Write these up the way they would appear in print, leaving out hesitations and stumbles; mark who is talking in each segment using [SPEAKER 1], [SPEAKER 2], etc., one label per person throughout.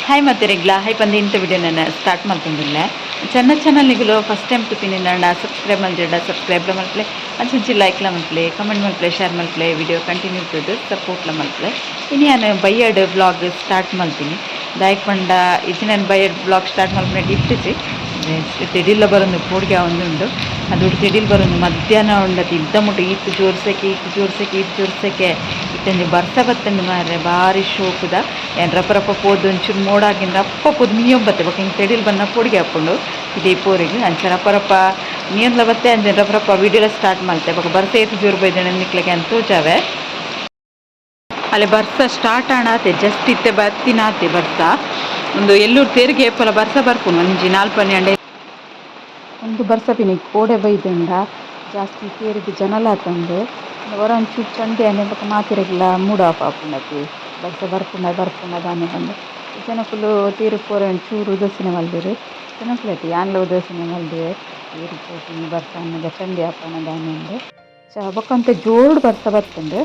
[SPEAKER 1] Hi ಮತ್ತೆರೆಗ್ಲ high ಪಂದು ಇಂಥ video ನಾನು start ಮಾಡ್ಕೊಂಡಿಲ್ಲ. ಚೆನ್ನ ಚಾನಲ್ ನಿಗುಲು ಫಸ್ಟ್ ಟೈಮ್ ತುಪಿನಿಂದ ಸಬ್ಸ್ಕ್ರೈಬ್ ಮಲ್ಜಡ ಸಬ್ಸ್ಕ್ರೈಬ್ ಮಲ್ಪ್ಲೆ, ಅಂಚಂಚಿ ಲೈಕ್ಲ ಮಲ್ಪ್ಲೆ, ಕಮೆಂಟ್ ಮಲ್ಪ್ಲೆ, ಶೇರ್ ಮಲ್ಪ್ಲೆ, ವಿಡಿಯೋ ಕಂಟಿನ್ಯೂ ಇರ್ತದೆ ಸಪೋರ್ಟ್ಲ ಮಲ್ಪ್ಲೆ. ಇನ್ನು ನಾನು ಬೈಯಡ್ ವ್ಲಾಗ್ ಸ್ಟಾರ್ಟ್ ಮಾಡ್ತೀನಿ. ದಾಯಕ್ ಪಂಡ ಇಜ್ಜಿ ನಾನು ಬೈಯಡ್ ವ್ಲಾಗ್ ಸ್ಟಾರ್ಟ್ ಮಲ್ಪನೆ ಇಟ್ಟಿಜಿ. ತೆಡಿಲ್ಲ ಬರೋದು ಪೋಡಿಗೆ ಒಂದುಂಡು, ಅದು ತೆಡಿಲ್ ಬರೋದು ಮಧ್ಯಾಹ್ನ ಉಂಡತಿ ಇದ್ದ ಮುಟ್ಟು ಈತ್ ಜೋರ್ಸಕ್ಕೆ ಈತ್ ಜೋರ್ಸಕ್ಕೆ ಈತ್ ಜೋರ್ಸಕ್ಕೆ ಇತ್ತಂಜಿ ಬರ್ಸ ಬತ್ತಂಡು ಮಾರ್ರೆ ಭಾರಿ ಶೋಕುದ. ಏನ್ ರಪ್ಪ ರಪ್ಪ ಪೋದು ಒಂಚೂರು ಮೋಡಾಗಿಂದ ಅಪ್ಪ ಪೋದು ಮೀಯೊಂಬತ್ತೆ ಬೊಕ ಹಿಂಗೆ ತೆಡಿಲ್ ಬನ್ನ ಪೋಡಿಗೆ ಹಾಕೊಂಡು ಇದೇ ಪೋರಿಗೆ ಅಂಚ ರಪ್ಪ ರಪ್ಪ ಮೀಯೊಂದ್ಲ ಬತ್ತೆ. ಅಂಚ ರಪ್ಪ ರಪ್ಪ ವಿಡಿಯೋಲ ಸ್ಟಾರ್ಟ್ ಮಾಡ್ತೆ. ಬೊಕ ಬರ್ಸ ಏತ್ ಜೋರು ಬೈದಣ ನಿಕ್ಲೆಗೆ ಅಂತ ತೋಜಾವೆ. ಅಲ್ಲಿ ಬರ್ಸ ಸ್ಟಾರ್ಟ್ ಆಣಾತೆ, ಜಸ್ಟ್ ಇತ್ತೆ ಬತ್ತಿನಾತೆ ಬರ್ಸ. ಒಂದು ಎಲ್ಲೂರು ತೆರಿಗೆ ಏಪಲ ಬರ್ಸ ಬರ್ಪುಂಡು ಒಂಜಿ ನಾಲ್ಕು ಪನ್ನೆಂಡೆ. ಒಂದು ಬರ್ಸ ಪಿನಿ ಕೋಡೆ ಬೈದುಂಡ ಜಾಸ್ತಿ ತೇರಿಗೆ ಜನಲ ತಂದು ಹೊರ ಒಂಚೂರು ಚಂಡಿ ಆನೆ ಬೊಕ ಮಾತೆರೆಗ್ಲ ಮೂಡ್ ಆಫ್ ಆಪುಂಡತೆ. ಬರ್ಸ ಬರ್ಪುಂಡ ಬರ್ಪುಂಡ ದಾನೆ ಪಂದ್ ಜನಕುಲು ತೇರು ಪೋರೆ ಒಂಚೂರು ಉದಾಸೀನ ಮಲ್ದೆರ್. ಜನಕುಲು ಯಾನ್ಲ ಉದಾಸೀನ ಮಲ್ದುವೆ, ತೇರು ಪೋಪಿನಿ ಬರ್ಸ ಆನಗ ಚಂಡಿ ಆಪುನ ದಾನೆ ಅಂದ್. ಚ ಬೊಕ ಒಂತೆ ಜೋರುಡು ಬರ್ಸ ಬತ್ತುಂಡು.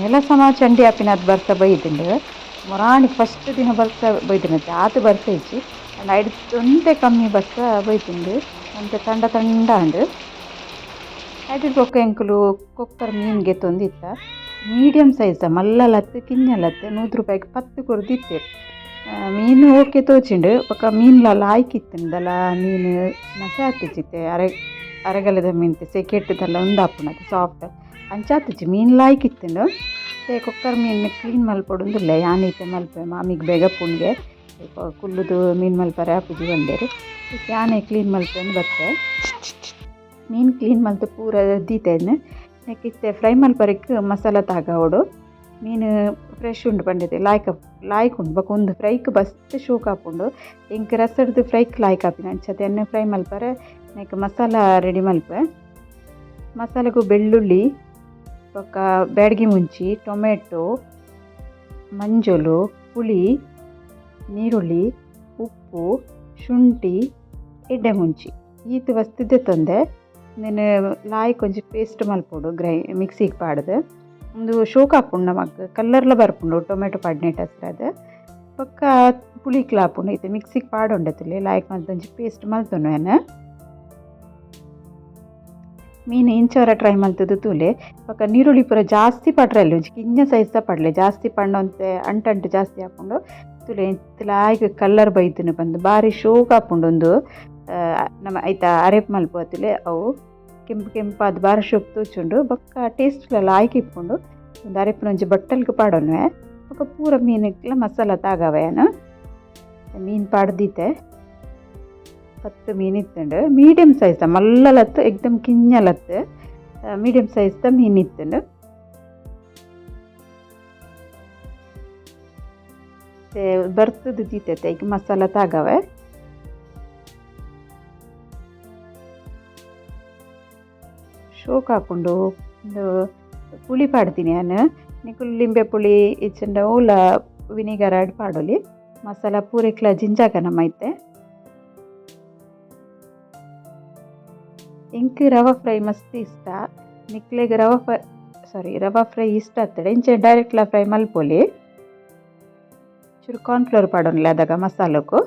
[SPEAKER 1] ನೆಲ ಸಮ ಚಂಡಿ ಆಪಿನಾತ್ ಬರ್ಸ ಬೈದುಂಡು. ಮೊರಾನಿ ಫಸ್ಟ್ ದಿನ ಬರ್ಸ ಬೈದಿನತೆ ಆತ್ ಬರ್ಸ ಇಜ್ಜಿ. ಆಂಡ ಐಡ್ದ್ ಒಂತೆ ಕಮ್ಮಿ ಬರ್ಸ ಬೈದುಂಡು. ಒಂತೆ ತಂಡ ತಂಡ ಆಂಡ್. ಐಟ್ ಬೊಕ್ಕ ಎಂಕುಲು ಕೊಕ್ಕರ್ ಮೀನ್ ಗೆತೊಂದಿತ್ತ. Medium size, ಮಲ್ಲಲತ್ತ್ ಕಿನ್ನಲತ್ತ್. 100 ರೂಪಾಯಿಗ್ 10 ಕೊರ್ದಿತ್ತೆರ್. ಮೀನು ಓಕೆ ತೋಜಿಂಡು. ಬೊಕ ಮೀನ್ಲ ಲಾಯ್ಕ್ ಇತ್ತುಂಡಲ. ಮೀನು ನಸೆ ಆತಿಜ್ಜಿತ್ತೆ. ಅರೆ ಅರೆಗಲದ ಮೀನ್ ಸೆಕೆಟ್ಟುದಲ್ಲ ಉಂದಾಪುಂಡು ಸಾಫ್ಟ್ ಅಂಚ ಆತಿಜ್ಜಿ. ಮೀನ್ ಲಾಯ್ಕ್ ಇತ್ತುಂಡು. ಕೊಕ್ಕರ್ ಮೀನ್ ಕ್ಲೀನ್ ಮಲ್ಪೊಡುಂದುಲ್ಲೆ. ಯಾನ್ ಇತ್ತೆ ಮಲ್ಪೆ, ಮಾಮಿಗ್ ಬೇಗ ಪುಂಗೆ ಕುಲ್ಲುದು ಮೀನ್ ಮಲ್ಪರೆ ಆಪುಜಿ ಪಂಡೆರ್. ಯಾನೇ ಕ್ಲೀನ್ ಮಲ್ಪೆಂದು ಬತ್ತೆ. ಮೀನ್ ಕ್ಲೀನ್ ಮಲ್ತ್ ಪೂರ ದೀತೆನ್. ನೆಕ್ ಇತ್ತೆ ಫ್ರೈ ಮಲ್ಪರೆಗ್ ಮಸಾಲ ತಾಗಾವೊಡು. ಮೀನು ಫ್ರೆಶ್ ಉಂಡು ಪಂಡೆತೆ ಲಾಯ್ಕ್ ಲಾಯ್ಕ್ ಉಂಡು. ಬೊಕ ಉಂದು ಫ್ರೈಕ್ ಮಸ್ತ್ ಶೋಕ್ ಆಪುಂಡು. ಎಂಕ್ ರಸಡ್ದು ಫ್ರೈಕ್ ಲಾಯ್ಕ್ ಆಪಿನ ಅಂಚತೆ ಎಣ್ಣೆ ಫ್ರೈ ಮಲ್ಪರೆ ನೆಕ್ ಮಸಾಲ ರೆಡಿ ಮಲ್ಪೆ. ಮಸಾಲೆಗು ಬೆಳ್ಳುಳ್ಳಿ ಬೊಕ ಬ್ಯಾಡಗಿ ಮುಂಚಿ, ಟೊಮೆಟೊ, ಮಂಜೊಲು, ಪುಳಿ, ನೀರುಳ್ಳಿ, ಉಪ್ಪು, ಶುಂಠಿ, ಎಡ್ಡೆ ಮುಂಚಿ ಈತ್ ವಸ್ತು ದೆತ್ತೊಂದೆ. ನೆನ್ ಲಾಯ್ಕ್ ಒಂಜಿ ಪೇಸ್ಟ್ ಮಲ್ಪೊಡು ಮಿಕ್ಸಿಗ್ ಪಾಡ್ದು. ಉಂದು ಶೋಕ್ ಆಪುಂಡು ನಮಕ್, ಕಲರ್ಲ ಬರ್ಪುಂಡು ಟೊಮೆಟೊ ಪಾಡ್ನೆಟ್ ಅಸ್ರಾದ್. ಬೊಕ್ಕ ಪುಳಿಕ್ಲ ಆಪುಂಡು. ಇತ್ತೆ ಮಿಕ್ಸಿಗ್ ಪಾಡೊಂಡೆ ತೂಲೆ, ಲಾಯ್ಕ್ ಮಲ್ತ್ ಒಂಜಿ ಪೇಸ್ಟ್ ಮಲ್ತೊನುವೆ ಯಾನ್. ಮೀನು ಇಂಚೊರ ಟ್ರೈ ಮಲ್ತುದು ತೂಲೆ. ಬೊಕ್ಕ ನೀರುಳ್ಳಿ ಪೂರ ಜಾಸ್ತಿ ಪಾಡ್ರೆ, ಒಂಜಿ ಕಿಂಜ ಸೈಜ್ದ ಪಾಡ್ಲೆ. ಜಾಸ್ತಿ ಪಾಡ್ಂಡ ಒಂತೆ ಅಂಟು ಅಂಟು ಜಾಸ್ತಿ ಆಪುಂಡು. ತೂಲೆ ಲಾಯ್ಕ್ ಕಲರ್ ಬೈದುಂಡು ಪಂದ್. ಬಾರಿ ಶೋಕ್ ಆಪುಂಡು. ಉಂದು ನಮ ಐತ ಅರೆಪು ಮಲ್ಪುವ ತೂಲೆ, ಅವು ಕೆಂಪು ಕೆಂಪಾದ್ ಬಾರಿ ಶೋಕ್ ತೋಜುಂಡು. ಬೊಕ್ಕ ಟೇಸ್ಟ್ ಲಾಯ್ಕ್ ಇಪ್ಪುಂಡು. ಒಂದು ಅರೆಪುನ ಒಂಜಿ ಬಟ್ಟಲ್ಗ್ ಪಾಡೊನುವೆ. ಬೊಕ್ಕ ಪೂರ ಮೀನುಗ್ಲ ಮಸಾಲ ತಾಗವೆ ಯಾನ್. ಮೀನ್ ಪಾಡ್ದಿತ್ತೆ. 10 ಮೀನ್ ಇತ್ತುಂಡು. ಮೀಡಿಯಂ ಸೈಜ್, ಮಲ್ಲಲತ್ತ್, ಎಕ್ದಮ್ ಕಿಂಜಲತ್ತ್, ಮೀಡಿಯಂ ಸೈಜ್ದ ಮೀನ್ ಇತ್ತುಂಡು. ಬರ್ತುದು ದೀತತೆ ಐಕ್ ಮಸಾಲ ತಾಗವೆ. ಶೋಕ್ ಆಪುಂಡು. ಉಂದು ಪುಳಿ ಪಾಡ್ದಿನಿ ಯಾನ್. ನಿಕುಲು ಲಿಂಬೆ ಪುಳಿ ಇಜ್ಜಂಡ ಓಲ ವಿನಿಗರ್ ಆಡ್ ಪಾಡೊಲಿ. ಮಸಾಲ ಪೂರೆಕ್ಲ ಜಿಂಜಾಗ ನಮ ಇತ್ತೆ. ಎಂಕ್ ರವೆ ಫ್ರೈ ಮಸ್ತ್ ಇಷ್ಟ. ನಿಕ್ಲೆಗ್ ರವೆ ಫ್ರೈ ಸಾರಿ ರವೆ ಫ್ರೈ ಇಷ್ಟ ಆತಡ ಇಂಚ ಡೈರೆಕ್ಟ್ಲ ಫ್ರೈ ಮಲ್ಪೊಲಿ. ಚೂರು ಕಾರ್ನ್ಫ್ಲೋರ್ ಪಾಡೊನ್ಲೆ ಅದಗ ಮಸಾಲಗು.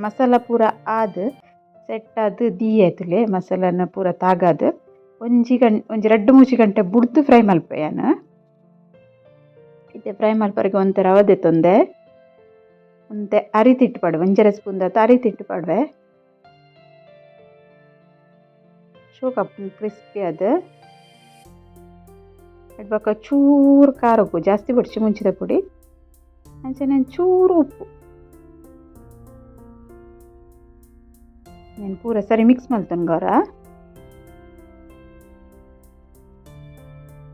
[SPEAKER 1] ಮಸಾಲ ಪೂರ ಆದ್ ಸೆಟ್ ಆದ್ ದೀಯೆ ಮಸಾಲನ ಪೂರ ತಾಗಾದ್ ಒಂಜಿ ಒಂಜಿ ರಡ್ಡ್ ಮೂಜಿ ಗಂಟೆ ಬುಡ್ದು ಫ್ರೈ ಮಲ್ಪೆ ಯಾನ್. ಇತ್ತೆ ಫ್ರೈ ಮಲ್ಪರೆಗ್ ಒಂತೆ ರವೆ ದೆತ್ತೊಂದೆ. ಒಂತೆ ಅರಿತಿಟ್ಟು ಪಾಡುವೆ, ಒಂಜರೆ ಸ್ಪೂನ್ ದಾತ್ ಅರಿತಿಟ್ಟು ಪಾಡುವೆ. ಶೋಕ್ ಆಪುಂಡು ಕ್ರಿಸ್ಪಿ ಆದ್. ಬೊಕ ಚೂರು ಖಾರೊಗು, ಜಾಸ್ತಿ ಬೊಡ್ಚಿ, ಮುಂಚಿದ ಪುಡಿ, ಅಂಚನೆ ಚೂರು ಉಪ್ಪು. ನೆನ್ ಪೂರ ಸರಿ ಮಿಕ್ಸ್ ಮಲ್ತೊನ್ಗರ.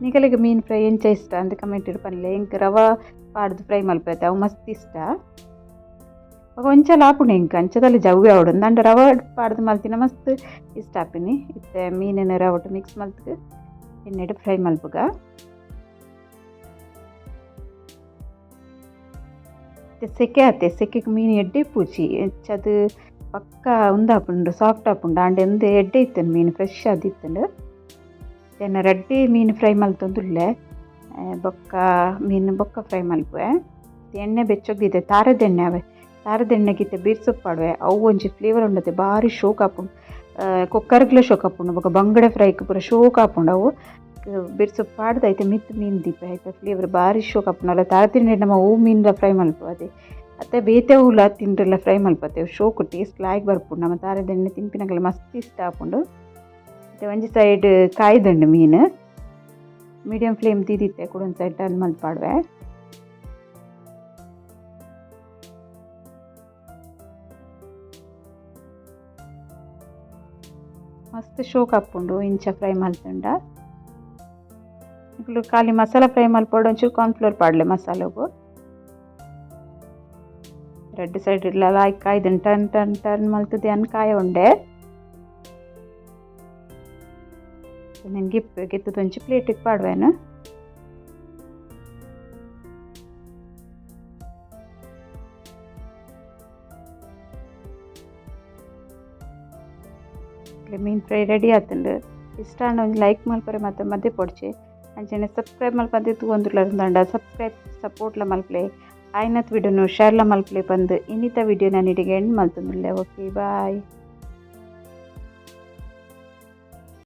[SPEAKER 1] ನಿಕಲೆಗ್ ಮೀನ್ ಫ್ರೈ ಎಂಚ ಇಷ್ಟ ಅಂದ್ ಕಮೆಂಟ್ ಪನ್ಲೆ. ಎಂಕ್ ರವೆ ಪಾಡ್ದು ಫ್ರೈ ಮಲ್ಪೆತೆ, ಅವು ಮಸ್ತ್ ಇಷ್ಟ. ಬೊಕ ಒಂಚಲ ಆಪುಂಡು ಎಂಕ್ ಅಂಚದಲ್ಲ ಜವ್ವೆ ಆವೊಡು. ಆಂಡ ರವೆ ಪಾಡ್ದು ಮಲ್ತಿನ ಮಸ್ತ್ ಇಷ್ಟ ಆಪಿನಿ. ಇತ್ತೆ ಮೀನಿನ ರವಟ್ ಮಿಕ್ಸ್ ಮಲ್ತ್ ಎಣ್ಣೆಡ್ ಫ್ರೈ ಮಲ್ಪುಗ. ಇತ್ತೆ ಸೆಕೆ ಆತೆ, ಸೆಕೆಗ್ ಮೀನು ಎಡ್ಡೆ ಇಪ್ಪುಜಿ. ಅಂಚಾದ್ ಪಕ್ಕ ಉಂದಾಪುಂಡು, ಸಾಫ್ಟ್ ಆಪುಂಡು. ಆಂಡ ಉಂದು ಎಡ್ಡೆ ಇತ್ತುಂಡು, ಮೀನು ಫ್ರೆಶ್ ಆದಿತ್ತುಂಡು. ಯಾನ್ ರಡ್ಡೆ ಮೀನು ಫ್ರೈ ಮಲ್ತೊಂದುಲ್ಲೆ. ಬೊಕ್ಕ ಮೀನು ಬೊಕ್ಕ ಫ್ರೈ ಮಲ್ಪುವೆ. ಎಣ್ಣೆ ಬೆಚ್ಚೊಗ್ದಿತ್ತೆ ತಾರೆದ ಎಣ್ಣೆ ಅವೆ ತಾರೆದ ಎಣ್ಣೆಗ್ ಇತ್ತೆ ಬಿರ್ಸು ಪಾಡುವೆ ಅವು ಒಂಜಿ ಫ್ಲೇವರ್ ಉಂಡತೆ ಬಾರಿ ಶೋಕ್ ಆಪುಂಡು ಕುಕ್ಕರ್ಗ್ಲ ಶೋಕ್ ಆಪುಂಡು ಬೊಕ ಬಂಗಡೆ ಫ್ರೈಕ್ ಪೂರ ಶೋಕ್ ಆಪುಂಡು ಅವು. ಬಿರ್ಸು ಪಾಡ್ದ್ ಐತ ಮಿತ್ತ್ ಮೀನ್ ದೀಪೆ ಐತ ಫ್ಲೇವರ್ ಬಾರಿ ಶೋಕ್ ಆಪುಂಡು. ಅಲ್ಲ ತಾರೆದ ನಮ ಒವು ಮೀನ್ಲ ಫ್ರೈ ಮನ್ಪುವ ಅತೆ ಅತ್ತೆ ಬೇತೆ ಒವುಲ ತಿಂಡ್ರೆಲ ಫ್ರೈ ಮನ್ಪತೆ ಶೋಕು ಟೇಸ್ಟ್ ಲಾಯ್ಕ್ ಬರ್ಪುಂಡು. ನಮ ತಾರೆದ ಎಣ್ಣೆ ತಿನ್ಪಿನಕುಲು ಮಸ್ತ್ ಇಷ್ಟ ಆಪುಂಡು. ಇತ್ತೆ ಒಂಜಿ ಸೈಡ್ ಕಾಯ್ದುಂಡು ಮೀನ್. ಮೀಡಿಯಂ ಫ್ಲೇಮ್ ದೀದಿತ್ತೆ ಕುಡೊಂಜಿ ಸೈಡ್ ಟರ್ನ್ ಮಲ್ತ್ ಪಾಡುವೆ. ಮಸ್ತ್ ಶೋಕ್ ಆಪುಂಡು ಇಂಚ ಫ್ರೈ ಮಲ್ತುಂಡ. ನಿಕುಲು ಖಾಲಿ ಮಸಾಲ ಫ್ರೈ ಮಲ್ಪೊಡು ಒಂಚೂರು ಕಾರ್ನ್ ಫ್ಲೋರ್ ಪಾಡ್ಲೆ ಮಸಾಲಗು. ರಡ್ಡ್ ಸೈಡ್ ಡ್ಲ ಲಾಯ್ಕ್ ಕಾಯ್ದುಂಡು ಟರ್ನ್ ಟರ್ನ್ ಟರ್ನ್ ಮಲ್ತುದು ಯಾನ್ ಕಾಯೊಂಡೆ. ಉಂದೆನ್ ಗಿಪ್ಪು ಗೆತ್ತುದು ಒಂಜಿ ಪ್ಲೇಟ್ ಗ್ ಪಾಡುವೆನ್. ಮೀನ್ ಫ್ರೈ ರೆಡಿ ಆತುಂಡು. ಇಷ್ಟ ಆಂಡ ಒಂಜಿ ಲೈಕ್ ಮಲ್ಪರೆ ಮಾತ ಮದೆ ಪೊಡ್ಚಿ. ಅಂಚನೆ ಸಬ್ಸ್ಕ್ರೈಬ್ ಮಲ್ಪಂದೆ ತೂವೊಂದುಲ್ಲರ್ ಸಬ್ಸ್ಕ್ರೈಬ್ ಸಪೋರ್ಟ್ ಲ ಮಲ್ಪುಲೆ. ಆಯಿನತ್ ವಿಡಿಯೋನು ಶೇರ್ಲ ಮಲ್ಪುಲೆ ಪಂದ್ ಇನ್ನಿತ ವಿಡಿಯೋ ನಾನ್ ಇಡೆಗ್ ಎಂಡ್ ಮಲ್ತೊಂದುಲ್ಲೆ. Okay bye.